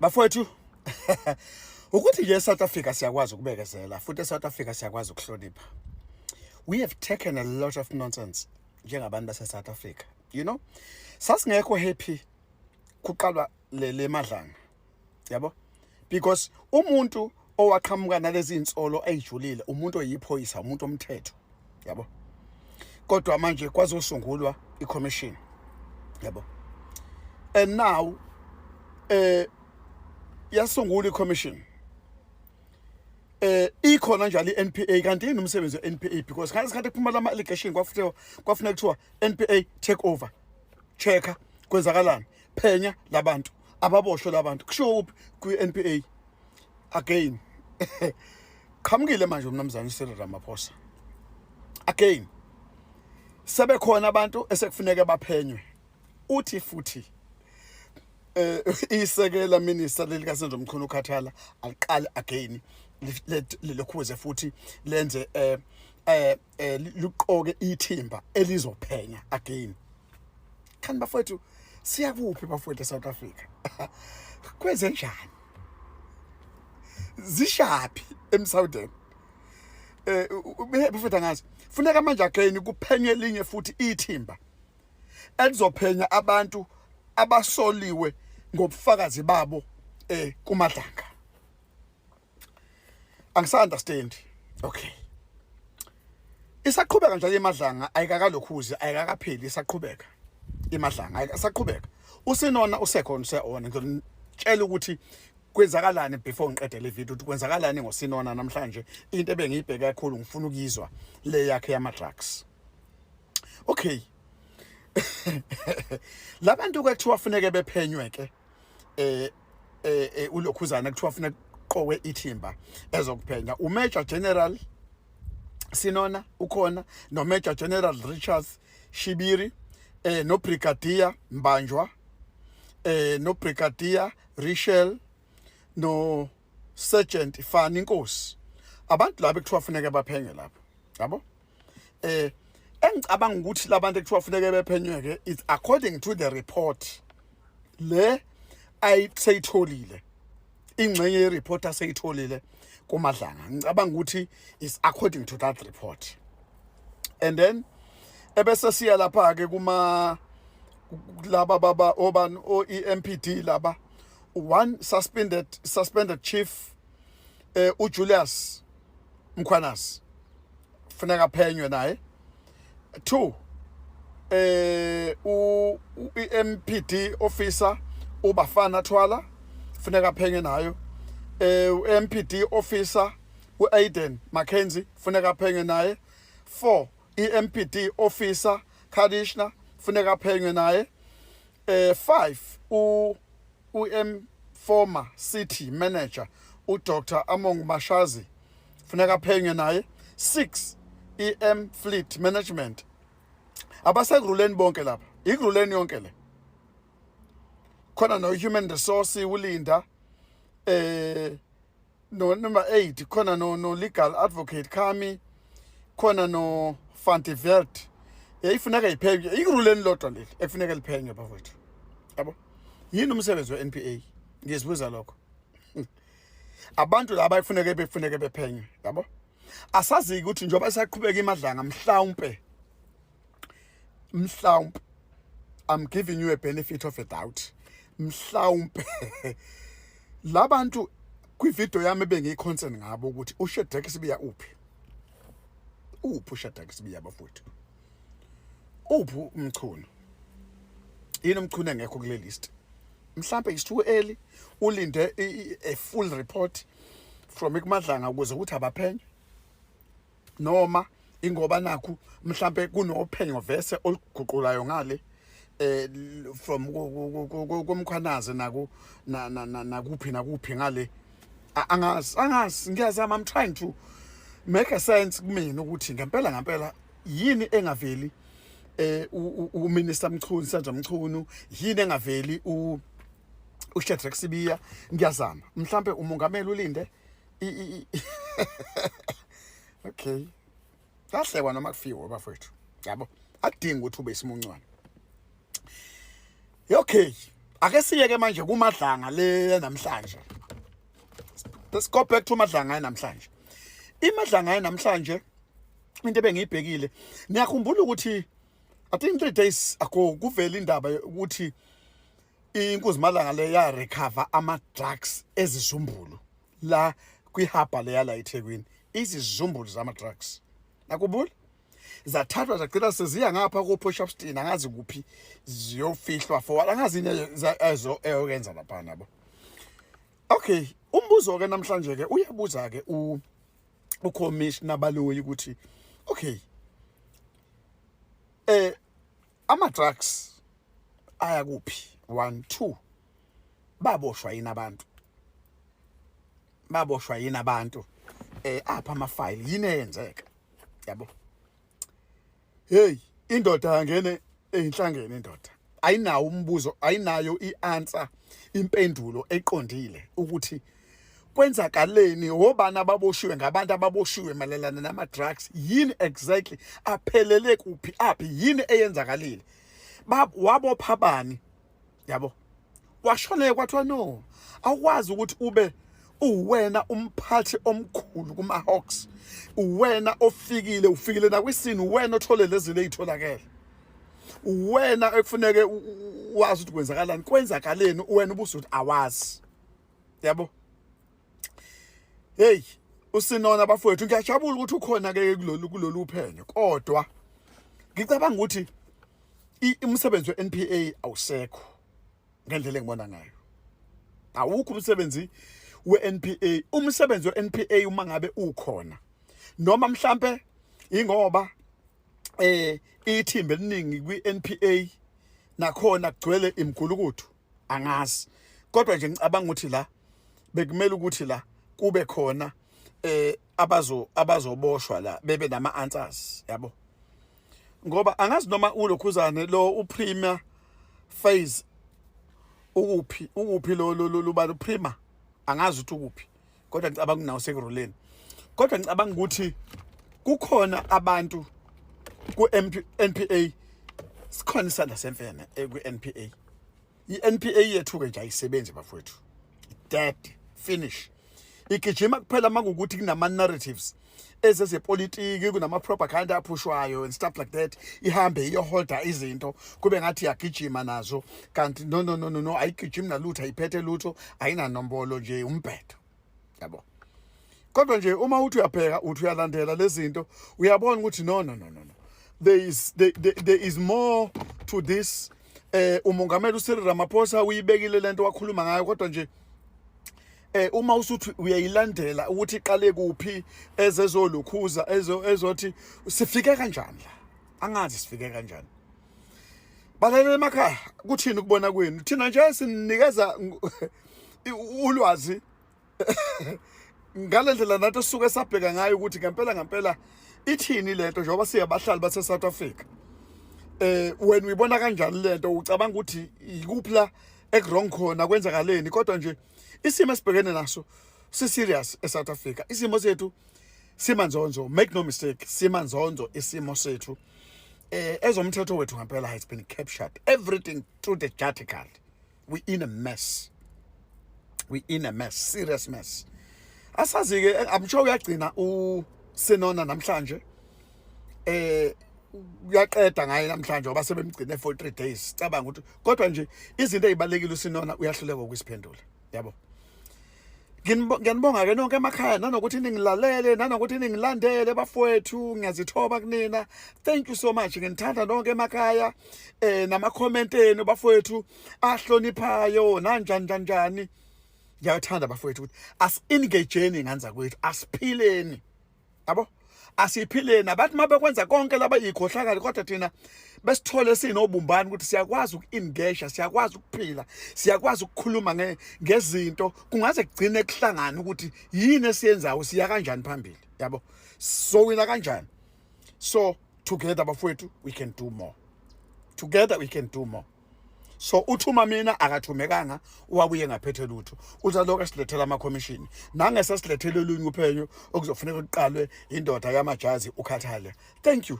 Bafowethu, ukuthi nje eSouth Africa siyakwazi ukubekezela, futhi eSouth Africa siyakwazi ukuhlonipha. We have taken a lot of nonsense njengabantu base South Africa. Sasingekho happy kuqalwa le Madlanga. Yabo? Because umuntu owaqhamuka nalezi insolo ezijulile, umuntu oyiphoyisa, umuntu omthetho. Yabo? Kodwa manje kwazosungulwa i-commission. Yabo? And now yasungula i-commission. Ikhona njalo i-NPA. Kanti yini umsebenzi we-NPA? Because ngalesikhathi kuphuma lama allegation, kwafuneka kwafuneka kuthiwa NPA take over, checka kwenzakalani, phenya labantu ababoshwe, labantu kushiwo uphi kwi-NPA. Again qhamukile manje umnumzane Cyril Ramaphosa, again sebekhona abantu esekufuneka baphenywe. Uthi futhi isekela minister leli kaSenzo Mchunu ukhathala aliqale again lokhuze futhi lenze luqoke ithimba elizophenya again. Kanti bafowethu, siyakuphi bafowethu eSouth Africa? Kwenze njani? Zishaphi emsawudeni? Bafowethu, angazi. Funeka manje again kuphenywe elinye futhi ithimba elizophenya abantu abasoliwe ngobufakazi babo kuMadlanga. Angisa understand. Okay, isaqhubeka njalo iMadlanga, ayikakalokhuzi, ayikakapheli, isaqhubeka iMadlanga, ayikasaqhubeka. Usenona usekhona, useona. Ngizonitshela ukuthi kwenzakalani before ngiqede le video, ukuthi kwenzakalani ngoSenona namhlanje. Into ebengiyibheke kakhulu, ngifuna ukuyizwa le yakhe yama drugs. Okay, labantu ke kuthiwa funeke bephenywe ke, ulokhuzana kuthiwa funeka kuqokwe ithimba ezokuphenya, uMajor General Senona ukhona, no Major General Richards Shibiri, no Brigadier Mbanjwa, no Brigadier Richel, no Sergeant Fani Nkosi. Abantu laba ekuthiwa funeke baphenye lapho, yabo. Engicabanga ukuthi labantu ekuthiwa funeke bephenywe ke, it's according to the report le ayiseyitholile, ingxenye ye-report aseyitholile kuMadlanga. Ngicabanga ukuthi is according to that report. And then ebese siya lapha ke kuma laba baba obani, o-EMPD laba, one suspended chief, uJulius Mkhwanazi, funeka aphenywe naye. Two, u EMPD officer uBafana Thwala, funeka aphenye nayo. UMPD officer uAiden Mackenzie, funeka aphenye naye. Four, EMPD officer Kadishna, funeka aphenywe naye. 5, u UM former city manager uDr Among Mashazi, funeka aphenywe naye. 6, EM fleet management abasekuruleni bonke lapha, ikuruleni yonke le khona, no human resource uLinda, no number 8 khona, no legal advocate Kami khona, no Fanti Vert. Yayifuneka iphenywe ikuruleni lodwa leli ekufuneka liphenywe bafowethu, yabo. Yini umsebenzi we-NPA? Ngizibuza lokho. Abantu laba ekufuneke befuneke bephenywe, yabo. Asazi ukuthi njengoba isaqhubeka iMadlanga, mhlawumpe, I'm giving you a benefit of a doubt, mhlawumpe labantu kwivideo yami ebengiyi-concern ngabo ukuthi uShadrack Sibiya uphi, uphi uShadrack Sibiya bafowethu, uphi uMchunu? Yini uMchunu engekho kule list? Mhlambe is too early, ulinde a full report from ikuMadlanga ukuze ukuthi abaphenye, noma ingoba nakhu mhlambe kunophenyo vese oluguqulayo ngale from kuMkhwanazi naku nakuphi nakuphi ngale. Angazi, angazi, ngiyazama. I'm trying to make a sense kumina ukuthi ngempela ngempela yini engaveli uMinister Mchunu, Senzo Mchunu, yini engaveli u uShadrack Sibiya. Ngiyazama, mhlambe umongameli ulinde okay, kahlekwa noma kufiwe bafowethu, yabo. Akudingi ukuthi ube isimuncwane. Okay, Ake siyeke manje kuMadlanga le namhlanje. Let's go back to Madlanga namhlanje. IMadlanga namhlanje, into ebengiyibhekile, niyakhumbula ukuthi I think 3 days ago kuvela indaba ukuthi iNkuzimalanga le ya recover ama drugs ezizumbulu la kwihabha leya la eThekwini, izizumbulu zama drugs. Nakubula zathathwa, zagcina seziya ngapha ko Port Shepstone, angazi kuphi ziyofihlwa for angazi yini ezo eyokenza lapha nabo. Okay, umbuzo ke namhlanje ke uyabuza ke u ucommissioner Baloyi ukuthi okay, ama drugs aya kuphi? 1 2, baboshwa yini abantu? Baboshwa yini abantu? Apha ama file, yini eyenzeka, yabo? Hey, indoda yangene einhlangeni, indoda ayinawo umbuzo, ayinayo ianswer, impendulo eqondile ukuthi kwenzakaleni, obani ababoshiwe, ngabantu ababoshiwe mayelana nama drugs, yini exactly, aphelele kuphi, aphi, yini eyenzakalile, wabopha bani, yabo? Washoneka kwathiwa no, awukwazi ukuthi ube uwena umphathi omkhulu kuma Hawks, uwena ofikile, ufikile nakwisini, uwena othole lezi zinto ezitholakele, uwena ekufuneke wazi ukuthi kwenzakalani, kwenzakaleni, wena ubusuthi awazi, yabo? Hey, uSenona bafowethu, ngiyajabula ukuthi ukhona ke kulolu uphenyo, kodwa ngicabanga ukuthi umsebenzi we-NPA awusekho ngendlela engibona ngayo. Awukho umsebenzi we-NPA. Umsebenzi we-NPA uma ngabe ukhona, noma mhlambe ingoba ithimba eliningi kwi-NPA nakhona kugcwele imigulukudu, angazi, kodwa nje ngicabanga ukuthi la bekumele ukuthi la kube khona abazoboshwa la, bebe nama answers, yabo, ngoba angazi noma ulokhuzane lo uPremier phase ukuphi, ukuphi lo bani uPremier, angazi ukuthi ukuphi, kodwa ngicabanga kunawo sekuruleni. Kodwa ngicabanga ukuthi kukhona abantu ku-NPA, sikhona isandla semfene kwi-NPA. I-NPA yethu ke nje ayisebenzi bafowethu, dead, finish. Igijima kuphela makukuthi kunama narratives ezezepolitiki, kunama propaganda aphushwayo and stuff like that, ihambe iyoholda izinto kube ngathi iyagijima nazo, kanti no, no, no, no, no, ayigijimi nalutho, ayiphethe lutho, ayinanombolo nje, umbhedo, yabo. Kodwa nje uma uthi uyabheka, uthi uyalandela lezi zinto, uyabona ukuthi no, no, no, no, no, there is more to this. Umongameli uCyril Ramaphosa uyibekile lento, wakhuluma ngayo, kodwa nje uma usuthi uyayilandela ukuthi iqale kuphi, ezezolukhuza ezo ezothi sifike kanjani la, angazi sifike kanjani. Balalele emakhaya, kuthini ukubona kwenu? Thina nje sinikeza ulwazi ngale ndlela nathi esisuke sabheka ngayo ukuthi ngempela ngempela ithini lento, njengoba siyabahlali base South Africa. Wena uyibona kanjani lento? Ucabanga ukuthi ikuphi la ekwrong khona, kwenzakaleni? Kodwa nje isimo esibhekene naso si serious eSouth Africa. Isimo sethu simanzonzo, make no mistake, simanzonzo isimo sethu. Ezomthetho wethu ngempela has been captured, everything through the judicial. We in a mess, we in a mess, serious mess. Asazi ke, I'm sure uyagcina uSenona namhlanje, uyaqeda ngaye namhlanje ngoba sebemgcine for 3 days. Cabanga ukuthi kodwa nje izinto ezibalekile uSenona uyahluleka ukusiphendula, yabo. Ngiyanibonga ke nonke emakhaya, nanokuthi ningilalele, nanokuthi ningilandele bafowethu, ngiyazithoba kunina. Thank you so much, nginithanda nonke emakhaya, nama comment enu bafowethu ahloniphayo nanjani njani njani. Ngiyathanda bafowethu ukuthi asi-engageni nganza kwethu, asiphileni, yabo, asiphileni. Abathi mabekwenza konke laba yikhohlakali, kodwa thina besithole sinobumbano ukuthi siyakwazi uku-engage, siyakwazi ukuphila, siyakwazi ukukhuluma ngezinto, kungaze kugcine kuhlangana ukuthi yini esiyenzayo, siya kanjani phambili, yabo, sowina kanjani. So together bafowethu, we can do more. Together we can do more. So uthuma mina akathumekanga, wabuye ngaphethe lutho, uthi lokho asilethela ama-commission nangesasilethele olunye uphenyo okuzofuneka kuqalwe indoda yamajazi ukhathale. Thank you.